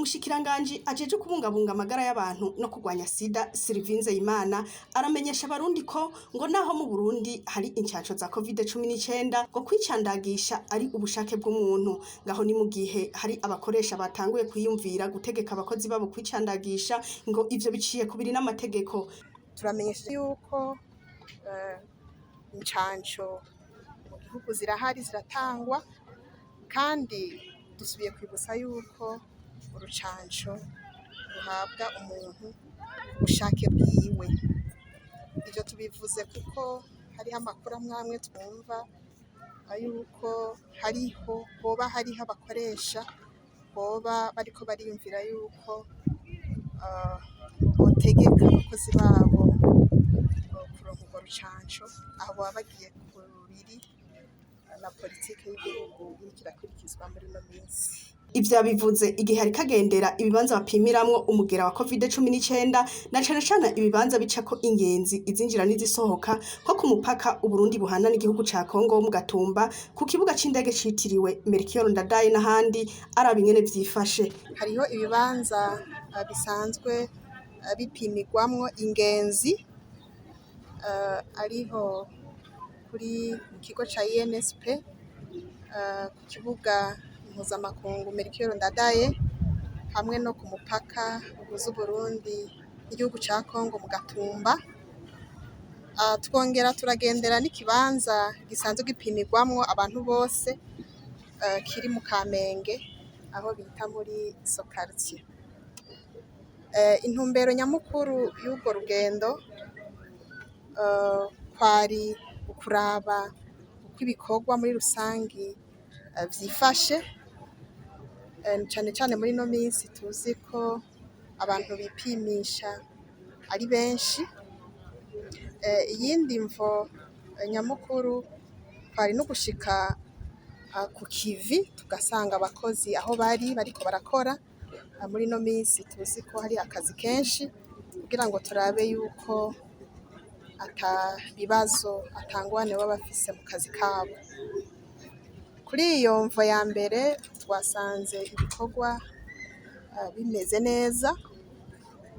Umushikiranganji ajeje kubungabunga amagara y'abantu no kurwanya sida, Sylvie Nzeyimana, aramenyesha abarundi ko ngo naho mu Burundi hari incanco za Covid-19, ngo kwicandagisha ari ubushake bw'umuntu. Ngaho ni mu gihe hari abakoresha batanguye kwiyumvira gutegeka abakozi babo kwicandagisha, ngo ivyo biciye kubiri n'amategeko. Turamenyesha yuko incanco mu gihugu zirahari, ziratangwa, kandi dusubiye kwibutsa yuko urucanco ruhabwa umuntu ku bushake bwiwe. Ivyo tubivuze kuko hariho amakuru amwe amwe twumva yuko hariho hoba hariho abakoresha boba bariko bariyumvira yuko botegeka abakozi babo kuronka urwo rucanco. Aho baba bagiye kubiri na politike y'igihugu iriko irakurikizwa muri ino minsi. Ivyo yabivuze igihe ariko agendera ibibanza bapimiramwo umugera wa Covid-19, na cane cane ibibanza bicako ingenzi izinjira n'izisohoka, nko ku mupaka Uburundi buhana n'igihugu ca Kongo wo mu Gatumba, ku kibuga c'indege citiriwe Melchior Ndadaye n'ahandi, araba ingene vyifashe. Hariho ibibanza bisanzwe bipimirwamwo ingenzi, ariho kuri mu kigo ca INSP, ku kibuga mpuzamakungu Melchior Ndadaye, hamwe no ku mupaka uhuza Uburundi n'igihugu ca Kongo mu Gatumba. Twongera turagendera n'ikibanza gisanzwe gipimirwamwo abantu bose, kiri mu Kamenge aho bita muri Sokartie. Intumbero nyamukuru y'urwo rugendo kwari ukuraba uko ibikorwa muri rusangi vyifashe, cane cane muri ino minsi tuzi ko abantu bipimisha ari benshi. Iyindi mvo nyamukuru kwari no gushika ku kivi tugasanga abakozi aho bari bariko barakora. Muri ino minsi tuzi ko hari akazi kenshi, kugira ngo turabe yuko ata bibazo, ata ngorane baba bafise mu kazi kabo. Kuri iyo mvo ya mbere, twasanze ibikorwa bimeze neza,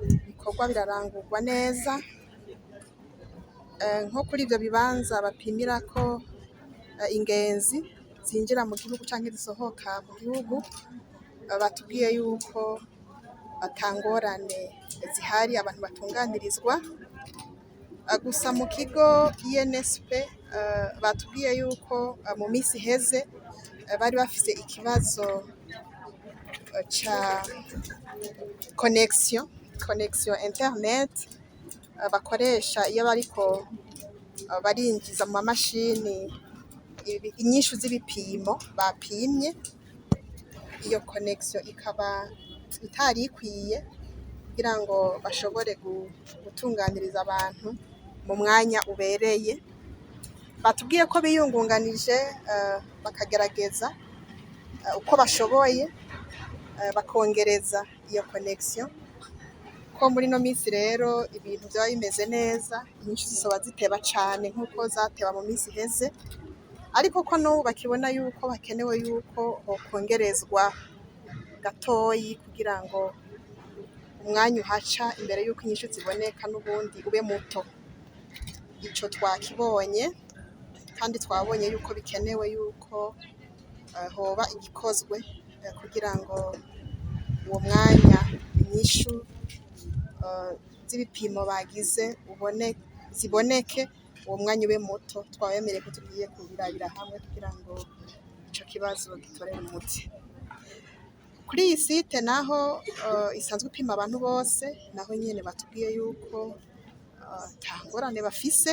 ibikorwa birarangurwa neza. Nko kuri ivyo bibanza bapimirako ingenzi zinjira mu gihugu canke zisohoka mu gihugu, batubwiye yuko ata ngorane zihari, abantu batunganirizwa. Gusa mu kigo INSP batubwiye yuko mu minsi iheze bari bafise ikibazo ca connexion internet bakoresha iyo bariko barinjiza mu mamashini inyishu z'ibipimo bapimye. Iyo connexion ikaba itari ikwiye kugira ngo bashobore gutunganiriza abantu mu mwanya ubereye. Batubwiye ko biyungunganije, bakagerageza uko bashoboye, bakongereza iyo connexion, ko muri ino minsi rero ibintu vyaba bimeze neza, inyishu zizoba ziteba cane nk'uko zateba mu minsi iheze, ariko ko n'ubu bakibona yuko hakenewe yuko hokongerezwa gatoyi kugira ngo umwanya uhaca imbere yuko inyishu ziboneka n'ubundi ube muto. Ico twakibonye, kandi twabonye yuko bikenewe yuko hoba igikozwe kugira ngo uwo mwanya inyishu z'ibipimo bagize ubone ziboneke, uwo mwanya ube muto. Twabemereye ko tugiye kubirabira hamwe kugira ngo ico kibazo gitorere umuti. Kuri iyi site naho isanzwe ipima abantu bose, naho nyene batubwiye yuko ata ngorane bafise.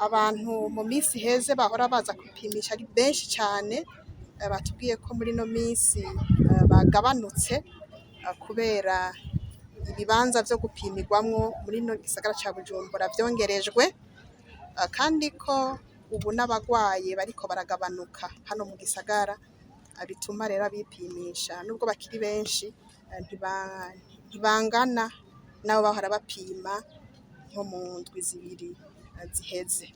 Abantu mu minsi iheze bahora baza kwipimisha ari benshi cane, batubwiye ko muri ino minsi bagabanutse, kubera ibibanza vyo gupimirwamwo muri ino gisagara ca Bujumbura vyongerejwe, kandi ko ubu n'abagwaye bariko baragabanuka hano mu gisagara, bituma rero abipimisha nubwo bakiri benshi ntibangana n'abo bahora bapima nko mu ndwi zibiri ziheze.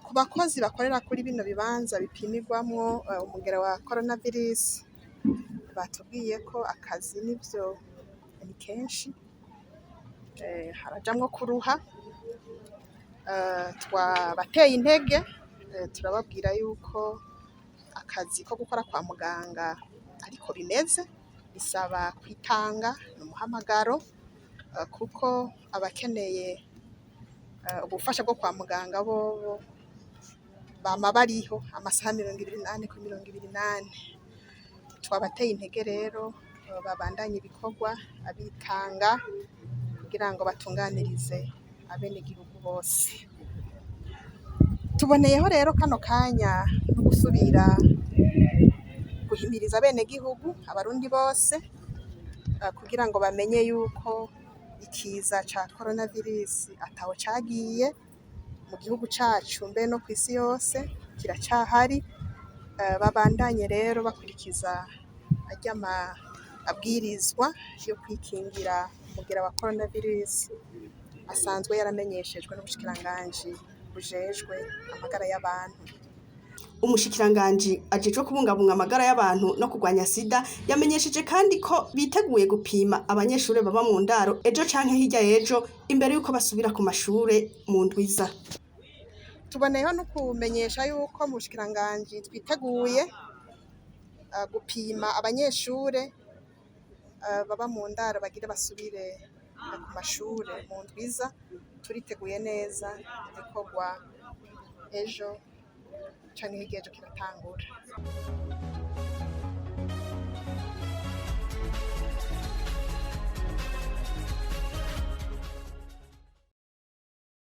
Ku bakozi bakorera kuri bino bibanza bipimirwamwo umugera wa coronavirus, batubwiye ko akazi nivyo ni kenshi, harajamwo kuruha. Twabateye intege, turababwira yuko akazi ko gukora kwa muganga ariko bimeze, bisaba kwitanga, ni umuhamagaro, kuko abakeneye ubufasha bwo kwa muganga bobo bama bariho amasaha 24 kuri 24. Twabateye intege rero, babandanye ibikorwa abitanga kugira ngo batunganirize abenegihugu bose. Tuboneyeho rero kano kanya no gusubira guhimiriza abenegihugu, abarundi bose, kugira ngo bamenye yuko ikiza ca coronavirus ataho cagiye mu gihugu cacu mbe no kw'isi yose kiracahari. Babandanye rero bakurikiza arya mabwirizwa yo kwikingira umugera wa coronavirus asanzwe yaramenyeshejwe n'ubushikiranganji bujejwe amagara y'abantu. Umushikiranganji ajejwe kubungabunga amagara y'abantu no kurwanya sida yamenyesheje kandi ko biteguye gupima abanyeshure baba mu ndaro ejo canke hirya y'ejo imbere yuko basubira ku mashure mu ndwiza. Tuboneyeho no kumenyesha yuko mu bushikiranganji twiteguye gupima abanyeshure baba mu ndaro bagire basubire ku mashure mu ndwiza. Turiteguye neza, igikorwa ejo canke hirya y'ejo kiratangura.